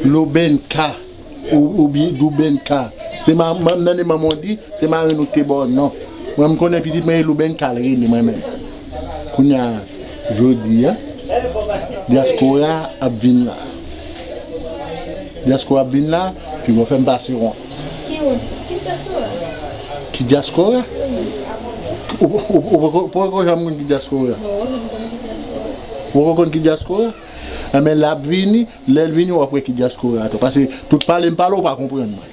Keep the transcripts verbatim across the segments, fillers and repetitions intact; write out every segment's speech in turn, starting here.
Lobenka, ou, oubyen Doubenka. Se ma, ma, nan de manman w di, se marenn ou ki te ba w non. Mwen, m konnen pitit mwen, e Lobenka l rele mwen menm. Kounye a, jodi a, dyaspora ap vin la. Dyaspora ap vin la, piga w fè m pase wont. Ki wont? Ki dyaspora? Ki dyaspora? Ou, ou, ou, ou poko, poko janm konn ki dyaspora? Non, mwen pa konn ki dyaspora. Ou poko konn ki dyaspora? Enben, l ap vini, lè l vini, w ap wè ki dyaspora a tou. Paske tout pale m pale, ou pa konprann mwen.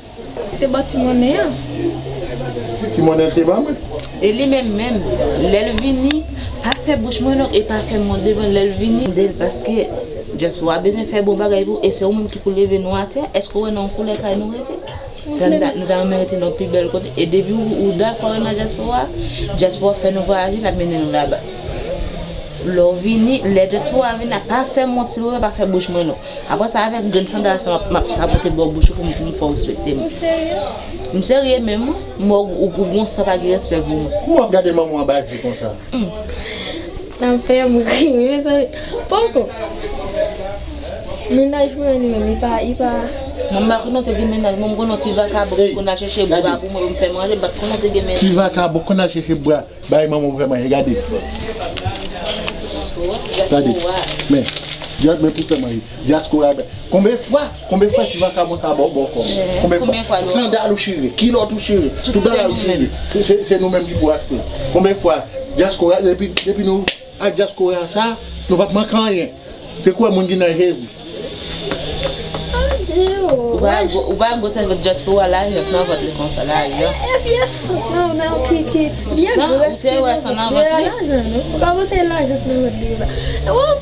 Te ba ti monnen an. Ti monnen l te ba mwen. E li menm menm, lè l vini, pa fè bouch mwen long e pa fè m wont devan l lè l vini. Mande l paske dyaspora bezwen fè bon bagay pou ou, e se ou menm ki pou leve nou atè. Èske w wè nan yon koulè kay nou rete? Tan nou ta, nou ta renmen rete nan pi bèl kote. E depi ou, ou dakò renmen dyaspora, dyaspora fè nou vwayaje, l ap mennen nou laba. Lè w vini, lè dyaspora vini la, pa fè m wont silvouplè, pa fè bouch mwen long. Apre sa, avèk grenn sandal sa, m ap, m ap sapote bò bouch ou pou m, pou m fè w respekte m. Ou serye? M serye menm, wi. M wè ou, ou, ou gon san pa gen respè pou mwen. Kouman w ap gade manman w anba je konsa? Hmm. Nan fè m ri, wi, mezanmi. Poko. Mennaj mwen li menm, li pa, li pa. Mwen m pa konnen w te gen mennaj, mwen m konnen w ti vakabon ki konn al chèche bwa pou mwen, pou m fè manje, m pa t konnen w te gen mennaj. Ti vakabon konn al chèche bwa, bay manman w pou fè manje, gade. Gade. Men, gad men pou fè manje. Dyaspora, konbyen fwa, konbyen fwa ti vakabon sa ba w bòkò? Konbyen fwa? Sandal ou chire, kilòt ou chire, tout bagay ou chire. Se, se, se nou menm ki pou achte. Konbyen fwa dyaspora, depi, depi nou ak dyaspora sa, nou p ap manke anyen. Se kwè moun ki nan Jezi. Ou pa gwo, ou pa gwo sèvant dyaspora la, jwenn nan vant li konsa la, jwenn. E, e, yes, non, non, ki, ki, byen gwo, ou te wè san nan vant li? Lajan, non. Ou pa wè se lajan nan vant li, ba.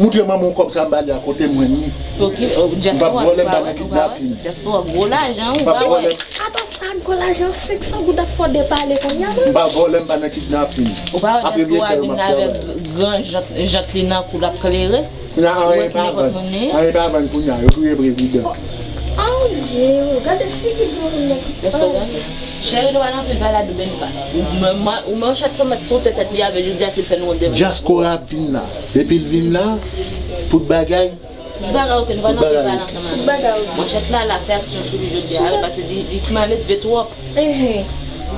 Moutre manman w kòb sa m ba li a kote m jwenn li. Ok, dyaspora, ou pa wè, ou pa wè. Dyaspora, gwo lajan, ou pa wè. Ato sa gwo lajan, senk san goud ap fò depale kounye a, wi. M pa vòlè, m pa nan kidnapin. Ou pa wè dyaspora vin la avèk gran jant, jant li nan kou l ap klere. Kounye a, anyen pa vann. Anyen pa vann kounye a. Yo touye prezidan. Oh, Dieu, gade figi granmoun nan ki pale. Cheri, nou pa nan anpil pale a Doubenka. Ou men, ou men yon chat san mèt sou tèt li avè jodi a, si l fè nou wont devan. Dyaspora ap vin la. Depi l vin la, tout bagay. Tout bagay oke, nou pa nan anpil pale ansanm avè l. Tout bagay oke. Manchèt la, l ap fè aksyon sou li jodi a, wi, paske li, li maledve twòp. Ehe.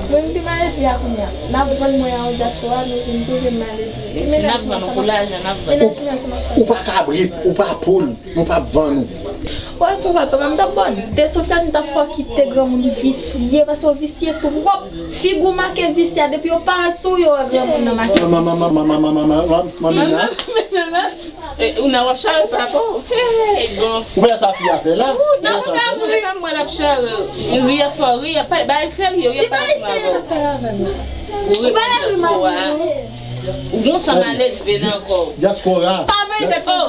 Mwen m pi maledve a kounye a. N ap vann mwen a yon dyaspora, nou vin touye m maledve. Si n ap vann ou pou lajan, n ap vann. Ou, ou pa kabrit, ou pa poul, nou p ap vann ou. Wè, Sofia, papa m t ap ba w de Sofia, m t ap fè w kite granmoun visye, paske w visye twòp. Figi w make visye a, depi yo parèt sou ou, yo wè granmoun nan make visye. Manmi, manmi, manmi, manmi, manmi. E, ou nan w ap chare papa w. Hey, bon. Ou wè sa fi a fè la? Ou nan fè m ri. Mwen l ap chare. Ri a fò ri, a pa bay serye, ri a pa bay serye. Ou ri pou dyaspora. Ou gon sa maledve nan kò w. Dyaspora. Pa bay de kò.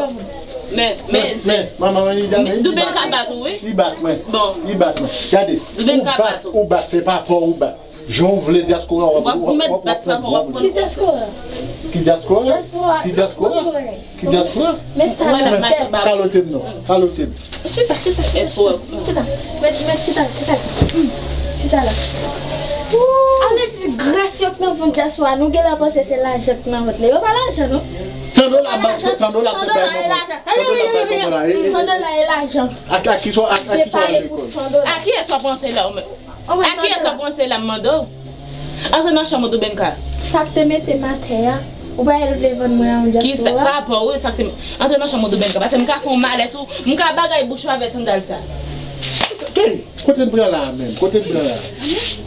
Men, men, men, manman, li, li, Doubenka bat ou, wi. Li bat mwen. Bon. Li bat mwen. Gade. Doubenka bat ou. Ou bat, se pa pa w ou bat. Jan w vle dyaspora, w ap, w ap, w ap, w ap, w ap. Ki dyaspora? Ki dyaspora? Dyaspora. Ki dyaspora? Ki dyaspora? Met sa nan tèt. Kalote m non, kalote m. Chita, chita, chita, chita. Met, met chita, chita. Hmm. Chita la. Sa vle di gras yo k nan vant dyaspora, nou genlè panse se lajan k nan vant li. Yo pa lajan non. San dola, san dola, san dola, se pa lajan. San dola, e lajan. San dola, e lajan. A, a ki sa, a, a ki sa w al lekòl? A kiyès w ap panse la ou menm? A kiyès w ap panse la, m mande w? Antre nan chanm ou, Doubenka. Sa k te mete m atè a, ou pa vle vann mwen a yon dyaspora? Ki sa, pa pa w, wi, sa k te, antre nan chanm ou, Doubenka. Paske m ka fè yon malèz ou, m ka bagay bouch ou avèk sandal sa. Hey, kote n pran la a menm? Kote n pran la a?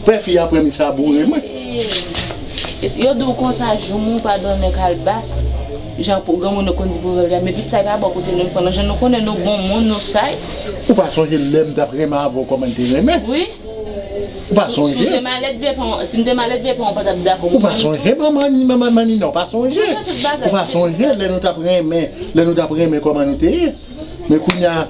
Pè fi a pran mi sa boure mwen. Yo di w konsa, joumou pa donnen kalbas. Jan pou granmoun yo konn di pwovèb la, men pitit sa e pa bò kote nou pran nan, jan nou konnen nou bon moun, nou say. Ou pa sonje lè m t ap renmen avè w kòman n te renmen? Wi. Ou pa sonje? Si m te maledve pa w, si m te maledve pa w, ou pa t ap dakò. Ou pa sonje, manman, manman, manman, non, ou pa sonje. Ou pa sonje lè nou t ap renmen, lè nou t ap renmen kòman nou te ye. Men kounye a,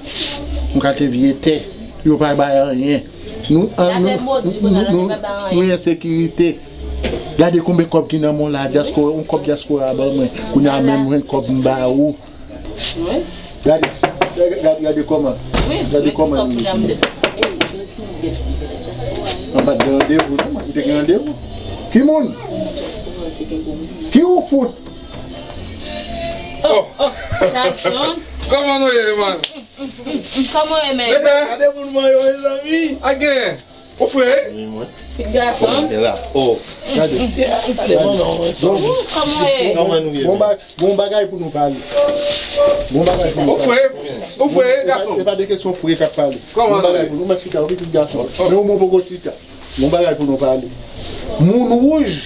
nou ka te vye tè, yo pa bay anyen. Nou, an, nou, nou, nou, nou ensekirite. Gade konbyen kòb ki nan men w la, dyaspora, yon kòb dyaspora ban mwen. Kounye a menm yon kòb m ba ou. Gade, gade, gade, gade kòman. Gade kòman li. Mwen pa t gen randevou, non, mwen te gen randevou. Ki moun? Ki ou fout? Oh, oh, Jackson. Kòman nou ye, man? Kòman w ye, men? Gade moun mwen yo, mezanmi. A gen. Ou fre? Wi, mwen. Pitit gason. Kòman la? Oh. Gade. Gade manman mwen. Ou, kòman w ye? Kòman nou ye? Bon ba-, bon bagay pou nou pale. Bon bagay pou nou pale. Ou fre? Ou fre, gason? E pa de kesyon fre k ap pale. Kòman nou ye? Bon bagay pou nou, mèt chita, wi, pitit gason. Men ou mwen poko chita. Bon bagay pou nou pale. Moun wouj,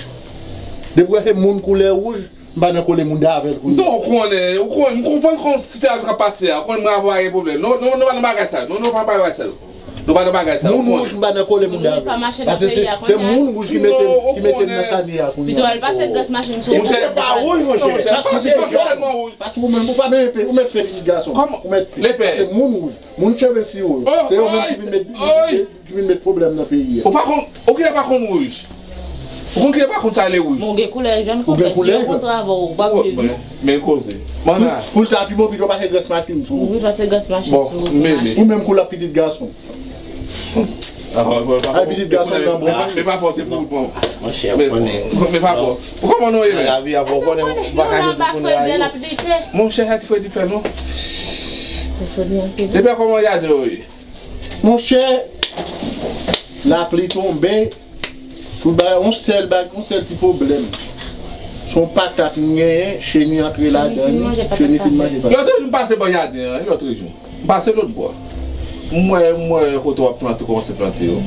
depi w wè se moun koulè wouj, m pa nan kole moun avè l kounye a. Non, ou konnen, ou konnen, m konprann kòman sitiyasyon k ap pase a, ou konnen mwen avè w pa gen pwoblèm. Non, non, nou pa nan bagay sa yo. Non, non, pa nan bagay sa yo. Nou pa nan bagay sa yo. Moun wouj, m pa nan kole moun avè l. Paske se, se moun wouj ki mete, ki mete m nan sa n ye a kounye a. Pito al pase grès machin sou ou. Monchè, se pa wouj, monchè. Sa se konplètman wouj. Paske ou menm, ou pa menm, ou mèt fè pitit gason. Ou mèt, se moun wouj. Moun cheve siwo yo. Se yo menm ki vin met, ki vin met pwoblèm nan peyi a. Ou pa konn, ou genlè pa konn wouj. Ou konn genlè pa konn sa rele wouj. Bon, ou gen koulè jòn, ou gen koulè jòn. Si yo kontre avè w, ou p ap viv. Men, men koze. Pou l ta pi bon, pito pase grès machin sou ou. Wi, pase grès machin sou ou. Ou menm kou l ap pitit gason. Ay, pitit gason nan bon. Men pa fòse pou ou pran. Monchè, ou konnen. Men pa fò. Kòman nou ye, men? Lavi a, ou konnen, ou pa ka jwenn tout moun la yo. Monchè, sa ti fè di fè, non? Depi kòman y a de yo ye? Monchè, lapli tonbe, tout bagay, yon sèl bag, yon sèl ti pwoblèm. Se yon patat m genyen, cheni antre ladan li, cheni fin manje patat. Lòt jou m pase bò jaden an, lòt jou. M pase lòt bò. M wè, m wè kote w ap plante, kòmanse plante yo.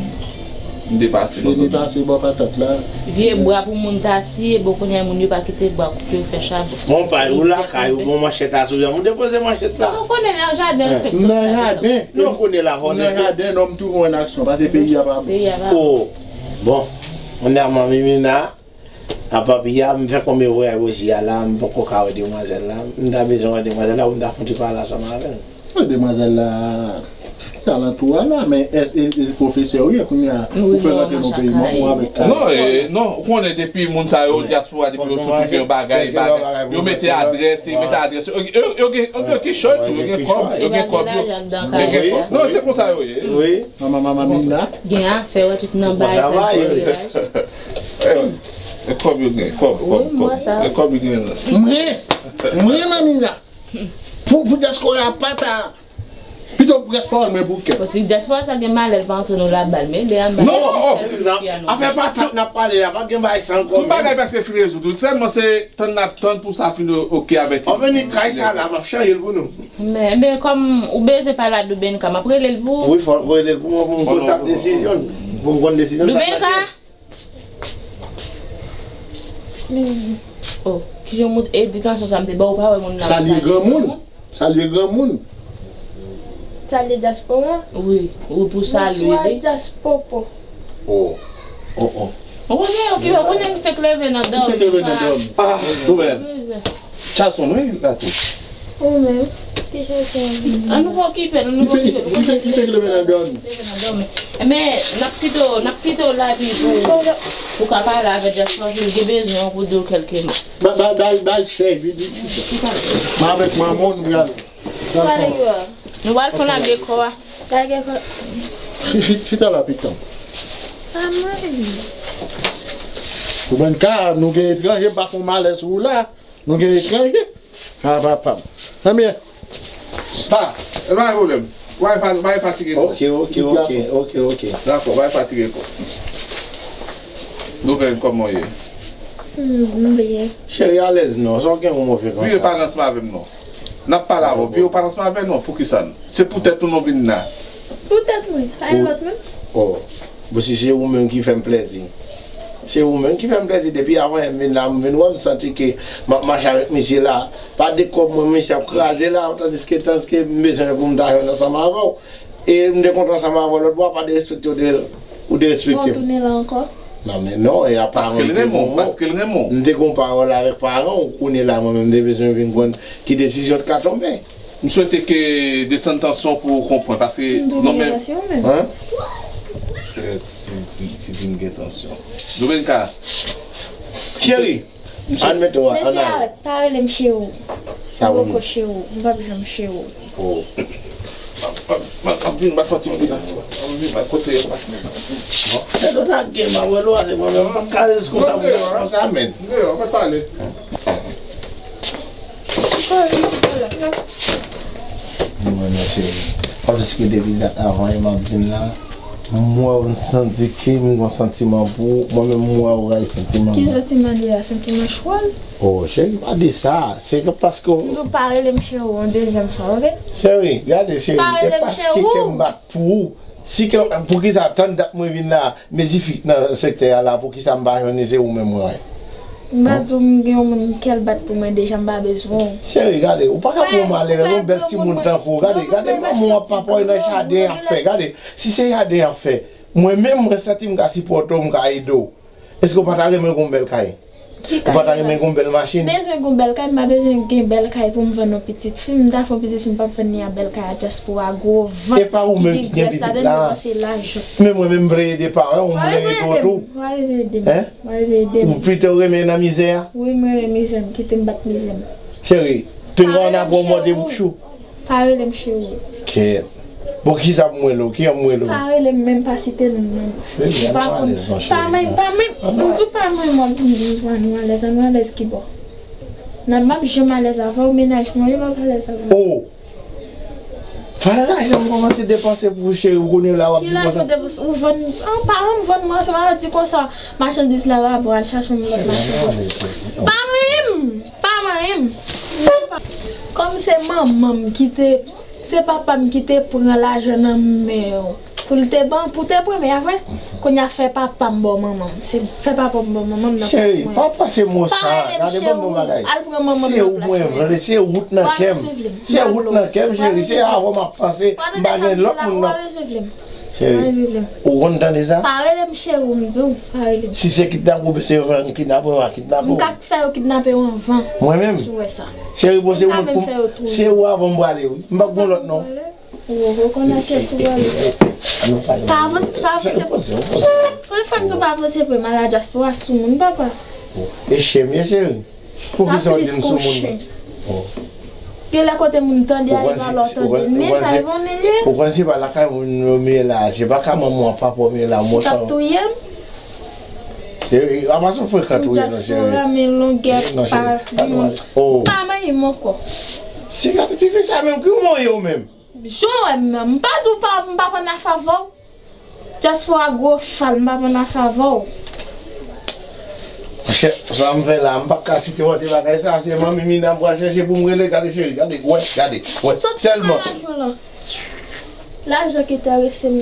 M te pase lòt jou. Cheni pase bò patat la. Vye bwa pou moun ta siye, bon, kounye a moun yo pa kite bwa koupe yo fè chabon. Bon, pa ou lakay ou, bon, manchèt la sou janm, ou depoze manchèt la. Ou konnen nan jaden l fèt sot la. Nan jaden. Non, konnen la vòlè. Nan jaden, nonm toujou an aksyon, paske peyi a pa bon. Peyi a pa bon. Oh, bon, kounye a manmi Mina, a papi a, m fè konbyen vwayaj Rozi a la, m poko ka wè demwazèl la. M ta bezwen wè demwazèl la, pou m ta fè yon ti pale ansanm avè l. Demwazèl la, alantou a la, men èske, e, e, pwofesè ou ye kounye a, ou fè rantre nan peyi mwen, ou avèk kay. Non, e, non, ou konnen depi moun sa yo, dyaspora, depi yo sot oubyen bagay, bagay, yo mete adrès, yo mete adrès. Yo, yo, yo gen, yo gen kichòy tou, yo gen kòb, yo gen kòb, yo gen kòb. Non, se konsa yo ye. Wi. Manman, manman Mina. Gen afè, wè, tout nan bagay sa yo. E, e kòb yo gen, kòb, kòb, kòb. E kòb yo gen. Mwen, mwen, manmi Mina. Pou, pou dyaspora a pa ta, pito dyaspora mwen pou kè. Paske dyaspora sa gen malè, l pa antre nou labal, men lè anba. Non, oh, afè patat n ap pale la, pa gen bagay sa ankò. Tout bagay prèske fin rezoud. Sèlman se tann n ap tann pou sa fin oke avèk ti. An vini kay sa la, m ap chanje l pou nou. Men, men kòm ou bezwen pale a Doubenka, m ap rele l pou ou. Wi, fò w rele l pou mwen, pou m konn sa k desizyon l. Pou m konn desizyon l, sa k Doubenka. Oh, kijan moun edikasyon sa m te ba w, ou pa wè moun nan. Salye granmoun. Salye granmoun. Salye dyaspora. Wi, wi, pou salye li. Bonswa, dyaspora. Oh, oh, oh. Ou konnen yo ki, ou konnen ki fèk leve nan dòmi. Ki fèk leve nan dòmi. Ah, nou menm. Jason, wi, la tou. Ou menm, ki jan w fè anvi di? An nou pa okipe l, an nou pa okipe l. Li fè, li fè, li fè leve nan dòmi. Leve nan dòmi. Men, n ap kite w, n ap kite w la epi pou, pou w ka pale avè dyaspora, paske l gen bezwen w pou di w kèlke mo. Ba, ba, ba, ba l chèz, vin, vin. Mwen avèk manman w, nou pral. Pale yo a. Nou pral fè lage kò a. Lage kò. Chi-, chi-, chita la, pitit. Amen. Ou konprann ka, nou gen etranje, m pa fè yon malè sou ou la. Nou gen etranje. A papa m. Anmye. Pa, pa gen pwoblèm. W a pa, w a fatige kò. Ok, ok, ok, ok, ok. Dakò, w a fatige kò. Doubenka, kòman w ye? Hmm, m byen. Cheri, alèz non, sa w gen yon move konsa? Vire pale ansanm avè m non. N ap pale avè w. Vire pale ansanm avè m non, poukisa? Se poutèt ou nou vin la. Poutèt mwen, pa gen lòt moun. Oh. Bon, si se ou menm ki fè m plèzi. Se ou menm ki fè m plèzi. Depi avan yè m vin la, m vin wè m santi ke m ap mache avèk misye la. Pa de kòb mwen, misye ap kraze la, tandiske, tandiske m bezwen pou m ta jwenn ansanm avè w. E m te kontan ansanm avè w lòt bò, pa derespekte, ou te, ou derespekte m. Bon, tounen la ankò. Non, men non, e apa. Paske l renmen w, paske l renmen w. M te gen yon pawòl avèk paran w, kounye la, mwen menm, m te bezwen vin konn ki desizyon t ka tonbe. M swete ke desann tansyon pou ou konprann, paske non men. Hein? Si, si, si di m gen tansyon. Domenka. Cheri. Ann mete w an. Mesye, arèt, pa rele m cheri w. Sa m poko cheri w. M p ap janm cheri w. Oh. M ap, m ap, m ap vin bat fanti m vin la. M ap vin bat kote yo. Bon. E konsa gen m ap rele w a, se mwen menm. M p ap ka rele konsa pou sa menm. Deyò, pa pale. Mwen, non, cheri. Paske depi dat avan, e m ap vin la. M wè w, m santi ke m gon santiman pou ou. Mwen menm, m wè w, rayi santiman. Ki santiman li a? Santiman chwal? Oh, cheri, pa di sa. Se ke paske w. M di w pa rele m cheri w yon dezyèm fwa, oke? Cheri, gade, cheri, e paske ke m bat pou ou. Si ke, poukisa tann dat mwen vin la, mezi fi k nan sektè a la, poukisa m pa jwenn li, se ou menm mwen wè? M pa di w m gen yon moun kè l bat pou mwen deja, m pa bezwen w. Cheri, gade, ou pa ka pran w malerèz, yon bèl timoun tankou w. Gade, gade manman w ap papòy nan jaden y ap fè. Gade, si se jaden y ap fè, mwen menm, mwen santi m ka sipòte w, m ka ede w. Èske w pa ta renmen gon bèl kay? Ou pa ta renmen gon bèl machin? Bezwen gon bèl kay, m pa bezwen gen bèl kay pou m vann yon pitit fi. M ta fè yon pitit fi, m p ap vann li a bèl kay a dyaspora, gwo vant. E pa ou menm ki gen pitit la. Men mwen menm m vle ede paran w, m vle ede w tou. Ou pito renmen nan mizè a? Wi, m renmen mizè, m kite m bat mizè m. Cheri, pinga w nan gwo mòde bouk chou. Pa rele m cheri. Kèt. Bon, kisa pou m rele w? Kijan pou m rele w? Pa rele m, menm pa site non m menm. Ou pa konn. Pa menm, pa menm. M di w pa menm, w ap vin di m pa nou alèz, an nou alèz ki bò? Nan m ap janm alèz avè w, mennaj mwen, yo p ap alèz avè w. Oh! Valè lajan m kòmanse depanse pou cheri w, kounye la w ap di konsa. Ki lajan w depanse? Ou vann, an paran m vann mwen, sa w ap di konsa. Machandiz la pa bon, al chache yon lòt machandiz. Pa menm! Pa manyen m. Kòm se manman m ki te, se papa m ki te pran lajan nan men w pou l te ban, pou te pran, men apre, kounye a fè papa m ba w manman m. Se fè papa m ba w manman m nan plas mwen. Cheri, pa panse mo sa. Pa rele m cheri w. Al pran manman m nan plas mwen. Se ou mwen vle, se ou k nan kè m. Se ou k nan kè m, cheri. Se avè w m ap panse. M pa gen lòt moun nan. Cheri, ou konn tande sa? Pa rele m cheri w, m di w, pa rele m. Si se kidnape w bezwen yo fè, kidnape w, a kidnape w. M ka fè yo kidnape w anvan. Mwen menm? Si w wè sa. Cheri, bon, se ou, se ou avan m prale, wi. M p ap gon lòt non. Ou rekonèt ke si w prale. Pa avanse, pa avanse. Wi, fò m di w pa avanse pre m al a dyaspora sou moun, papa. E chen m ye, cheri. Poukisa w di m sou moun? Genlè kote moun tande a, li pa lè w tande l, men sa e bon li ye. Ou konn se pa lakay moun yo m ye la, se pa ka manman w ak papa w m ye la, monchè. Ki t ap touye m? Apa se frekan touye non, cheri. Dyaspora men longè pa. Pa manyen m ankò. Si gade ti fi sa menm, ki w manyen w menm? Jan w wè m nan, m pa di w pa, m pa konn afè avè w. Dyaspora gwo fal, m pa konn afè avè w. Monchè, sa m fè la, m p ap ka sipòte bagay sa, se manmi Mina m pral chèche pou m rele, gade cheri, gade, wè, gade, wè, tèlman. Sòti nan lajan lan. Lajan ki enterese m.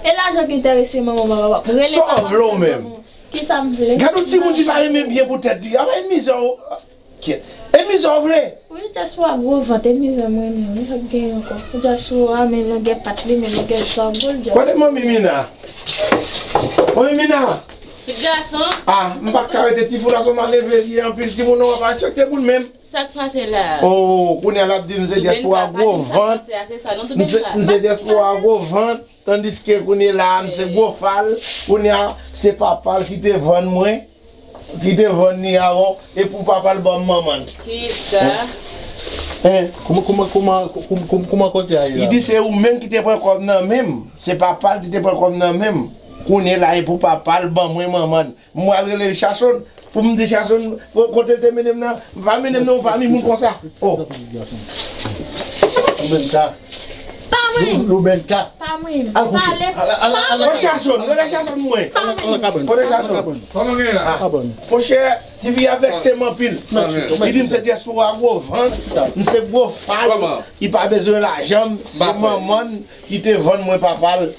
E lajan ki enterese manman w, papa w. Rele papa m. Sa w vle w menm? Kisa m vle? Gade yon timoun ki pa renmen byen pou tèt li, a bay mizè w. Kèt. E mizè w vle? Wi, dyaspora gwo vant, e mizè m renmen, wi, ap gen ankò. Dyaspora men longè pat li, men longè zògòl, dyaspora. Kote manmi Mina? Manmi Mina! Pitit gason. Ah, m pa t ka rete, ti fou la se yon malelve li ye anpil, timoun nan w ap respekte pou l menm. Sa k pase la? Oh, kounye a l ap di m se dyaspora gwo vant. M se, m se dyaspora gwo vant, tandiske kounye la a m se gwo fal, kounye a se papa l ki te vann mwen. Ki te vann li avan, e pou papa l ban m manman l. Kisa? Hein? Kouman, kouman, kouman, kouman, kouman koze a ye la? Li di se ou menm ki te pran kòb nan men m. Se papa l ki te pran kòb nan men m. Kounye la, e pou papa l ban mwen manman l. M pral rele Chasonn, pou m di Chasonn, ko-, kote l te mennen m nan, m pa mennen m nan yon fanmi moun konsa. Oh. Ou menm sa. Pa mwen. Lou-, Loubenka. Pa mwen. Al kouche. Al, al, al, al. Kote Chasonn? Kote Chasonn mwen? Pa mwen. Kote Chasonn? Kòman gen la? Ah. Monchè, ti fi a vèkse m anpil. Li di m se dyaspora gwo vant, m se gwo fal. Li pa bezwen lajan m. Se manman l ki te vann mwen papa l.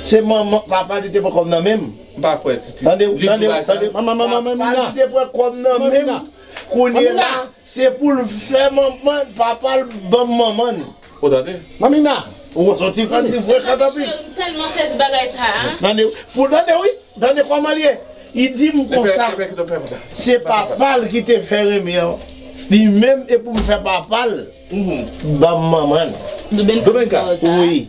Se manman, papa l te pran kòb nan men m. M pa kwè, Titi. Tande, tande, tande. Papa l te pran kòb nan men m. Kounye la, se pou l fè manman, papa l ban m manman l. Ou tande? Manmina, ou soti fann di frekan tanpri. Cheri, m tèlman sezi bagay sa a. Tande, pou tande wi, tande kòman l ye. Li di m konsa, se papa l ki te fè renmen an. Li menm e pou m fè papa l ban m manman l. Domenka. Wi.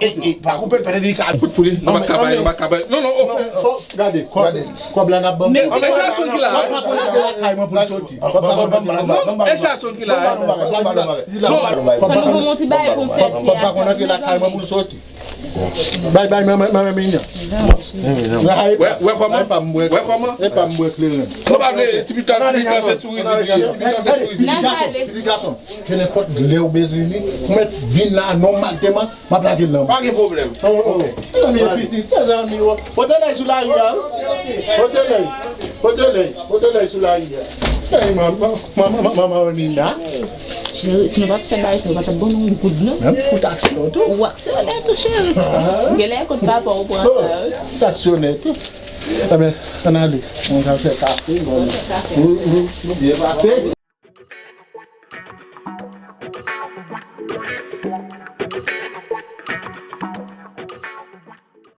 e, e, pa koupe l, pa dedika. Kout pou li. Nou pa ka bay, nou pa ka bay. Non, non, oh. Fò, gade, kòb, kòb la n ap ban. Men, e Jason ki la. W ap pa konnen se lakay mwen pou l soti. W ap pa konnen. Non, e Jason ki la. Non. Fò nou ban yon ti bagay pou m fè ti a. W ap pa konnen se lakay mwen pou l soti. Bay, bay, mwen, mwen, mwen, mwen. Wè, wè kòman? Wè kòman? E pa m bwè kleren. Nou pa vle, ti pita, ti pita se sou rizik li ye, ti pita se sou rizik li ye. Pitit gason, pitit gason. Ke nenpòt lè ou bezwen li, ou mèt vin la nòmalman, m ap lage l nan. Pa gen pwoblèm. Oh, oh. Mezanmi, pitit, mezanmi, oh. Pote lèy sou lari a, wi. Pote lèy. Pote lèy. Pote lèy sou lari a. Ey, manman, manman, manman, manman, Nina. Cheri, si nou pa t fè bagay sa, yo pa t ap ban nou yon goud, non. Menm fout aksyon tou. Ou aksyonè tou, cheri. Genlè e kot papa w pran sa, wi. Fout aksyonè tou. Enben, ann ale. Mwen pral fè kafe, bon. Nou byen pase.